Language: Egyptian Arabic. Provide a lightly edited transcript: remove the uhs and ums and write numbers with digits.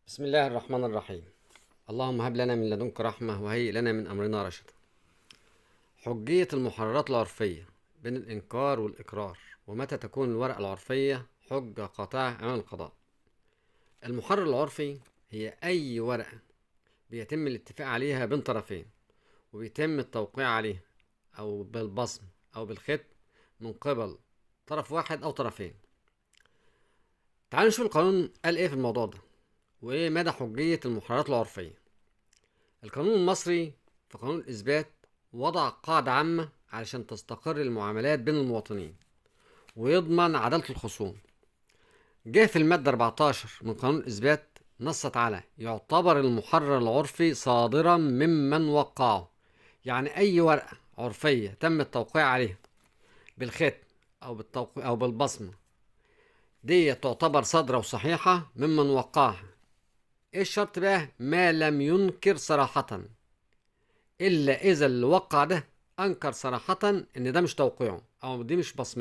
بسم الله الرحمن الرحيم. اللهم هب لنا من لدنك رحمة وهيئ لنا من أمرنا رشدا. حجية المحررات العرفية بين الإنكار والإقرار، ومتى تكون الورقة العرفية حجة قاطعة أمام القضاء؟ المحرر العرفي هي أي ورقة بيتم الاتفاق عليها بين طرفين وبيتم التوقيع عليها أو بالبصم أو بالختم من قبل طرف واحد أو طرفين. تعالوا نشوف القانون قال إيه في الموضوع ده، وإيه مدى حجية المحررات العرفية. القانون المصري في قانون الإثبات وضع قاعدة عامة علشان تستقر المعاملات بين المواطنين ويضمن عدالة الخصوم. جه في المادة 14 من قانون الإثبات نصت على يعتبر المحرر العرفي صادرا ممن وقعه، يعني أي ورقة عرفية تم التوقيع عليها بالختم أو بالتوقيع أو بالبصمة دي تعتبر صادرة وصحيحة ممن وقعها. ايه الشرط بقى؟ ما لم ينكر صراحة، الا اذا اللي وقع ده انكر صراحة ان ده مش توقيعه او دي مش بصمته.